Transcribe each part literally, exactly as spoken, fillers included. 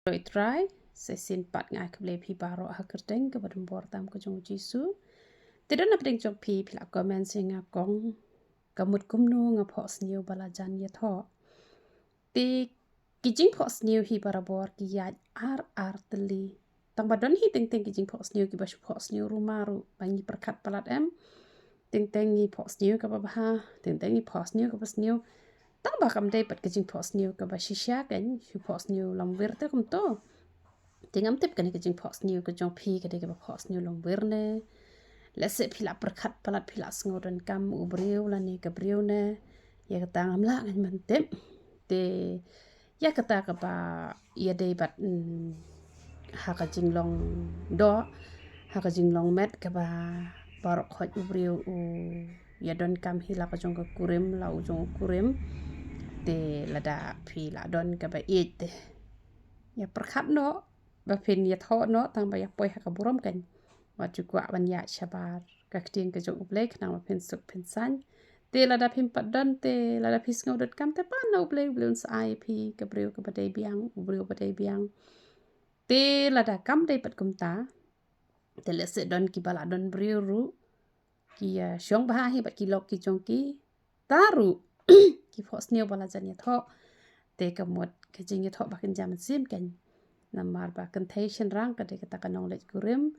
Ïaroh Trai, sa shisien pat nga ai khublei phi baroh ha ka kyrteng kaba donbor tam ka jong u Jisu. Te don na pdeng jong phi, phi la comment ïa nga kong, ka mut kumno nga phohsniew ba la jan ïathoh. Te ki jingphohsniew hi barabor ki ïaid ar ar tylli. Tang ba don hi teng teng ki jingphohsniew kiba shu phohsniew ruma ruh ba ngi pyrkhat palat em. Teng teng ngi phohsniew kaba bha, teng teng ngi phohsniew kaba sniew. Tang ba kam dei pat ka jingphohsniew kaba shisha, kan shu phohsniew lamwir te kumto. Te ngam tip kane ka jingphohsniew ka jong phi ka dei kaba phohsniew lamwir ne. Lehse phi la pyrkhat palat, phi la sngew donkam u briew lane ka briew ne ïa kata, ngam lah, ngam tip. Te ïa kata kaba ïadei bad, mm, ha ka jinglong doh, ha ka jinglong met kaba baroh khoit u briew u ïadonkam hi la ka jong ka kurim, la u jong u kurim. Te lada phi la don kaba ïeit te ïa pyrkhat noh ba phin ïathoh noh, tang ba ïa poi ha ka burom, kan. Wat ju kwah ban ïaid shabar ka ktien ka jong U Blei khnang ba phin suk phin saiñ. Te lada phim pat don, te lada phi sngew donkam, te pan na U Blei, U Blei un sa ai phi ka briew kaba dei biang, u briew ba dei biang. Te lada kam dei pat kumta, te lehse don kiba la don briew ruh ki ïa shong bha hi bad ki lok ki jong ki, ta ruh ki phohsniew ba la jan ïathoh. Te ka mut ka jingïathoh ba kynja mynsiem, kan. Namar ba kynthei shynrang ka dei kata ka nongleit kurim.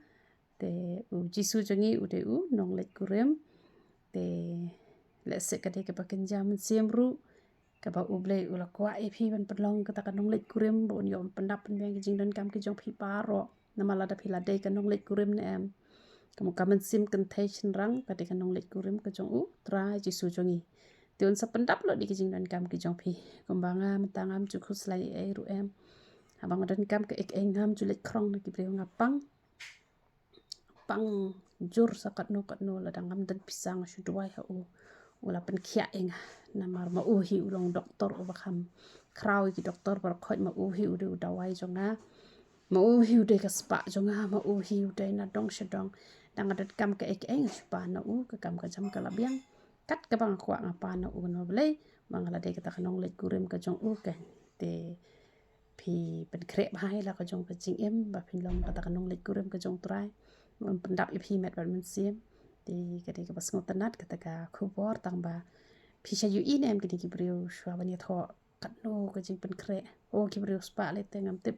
Te u Jisu jong ngi u dei u nongleit kurim. Te lehse ka dei kaba kynja mynsiem ruh kaba U Blei u la kwah ïa phi ban pynlong kata ka nongleit kurim, ba un ïoh ban pyndap pynbiang ki jingdonkam ki jong phi baroh. Namar lada phi la dei ka nongleit kurim ne em, ka mut ka mynsiem kynthei shynrang ka dei ka nongleit kurim ka jong U Trai Jisu jong ngi. Te un sa pyndap lut ïa ki jingdonkam ki jong phi. Kumba nga mynta ngam ju khuslai ei ruh em. Haba nga donkam kaei kaei ngam ju leit khrong na ki briew, nga pang pang jur sa katno katno, lada ngam don pisa nga shu duwai ha u, u la pynkhiah ïa nga. Namar ma u hi u long doktor uba kham khraw ïa ki doktor baroh khoit, ma u hi u dei u dawai jong nga, ma u hi u dei ka spah jong nga, ma u hi u dei na dong sha dong. Lada nga donkam kaei kaei nga shu pan na u, ka kam ka jam ka la biang. Kat kaba nga kwah nga pan na u, na U Blei, ba nga la dei kata ka nongleit kurim ka jong u, kan. Te phi pynkhreh bha ïa la ka jong ka jingim ba phin long kata ka nongleit kurim ka jong U Trai. Un pyndap ïa phi met bad mynsiem. Te ka dei kaba sngewtynnat kata ka khubor, tang ba phi sha ïohi ne em kine ki briew shuwa ban ïathoh katno ka jingpynkhreh. O, ki briew spah lei te ngam tip,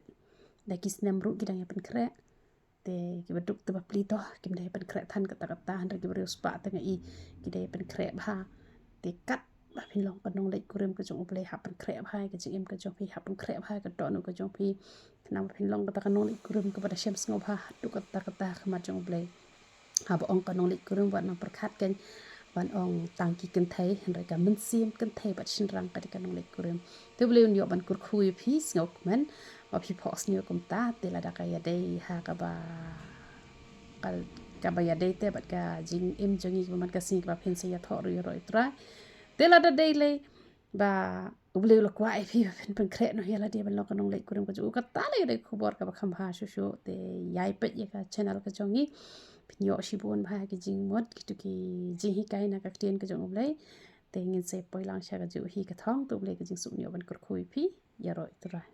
da ki snem ruh ki dang ïa pynkhreh. Te kiba duk te bapli to kim dei pynkhreh than katta katta, hynrei ki briew spah te nga i ki dei pynkhreh bha. Te kat ba phin long ka nongleit kurim ka jong U Blei, hap pynkhreh bha ka jingim ka jong phi, hap pynkhreh bha ka dohnud ka jong phi, khnang ba phin long kata ka nongleit kurim kaba da shem sngewbha haduh katta katta ha khmat jong U Blei. Haba ong ka nongleit kurim, wat nang pyrkhat kein ban ong tang ki kynthei, hynrei ka mynsiem kynthei bad shynrang ka dei ka nongleit kurim. Te U Blei un ïoh ban kyrkhu ïa phi, sngewkmen ba phi phohsniew kumta. Te lada ka ïadei ha kaba, ka, kaba ïadei te bad ka jingim jong ngi kaba man ka sngi kaba phin sa ïathoh ruh, ïaroh ïa U Trai. Te lada dei lei ba U Blei u la kwah ïa phi ba phin pynkhreh noh ïa lade ban long ka nongleit kurim ka jong u, kata lei ka dei ka khubor kaba kham bha shuh shuh. Te ïai peit ïa ka channel ka jong ngi, phin ïoh shibun bha ki jingmut, kito ki jinghikai na ka ktien ka jong U Blei. Te ngin sa poi lang sha ka jinghikai ka thong. Te U Blei ka jingsuk un ïoh ban kyrkhu ïa phi. Ïaroh ïa U Trai.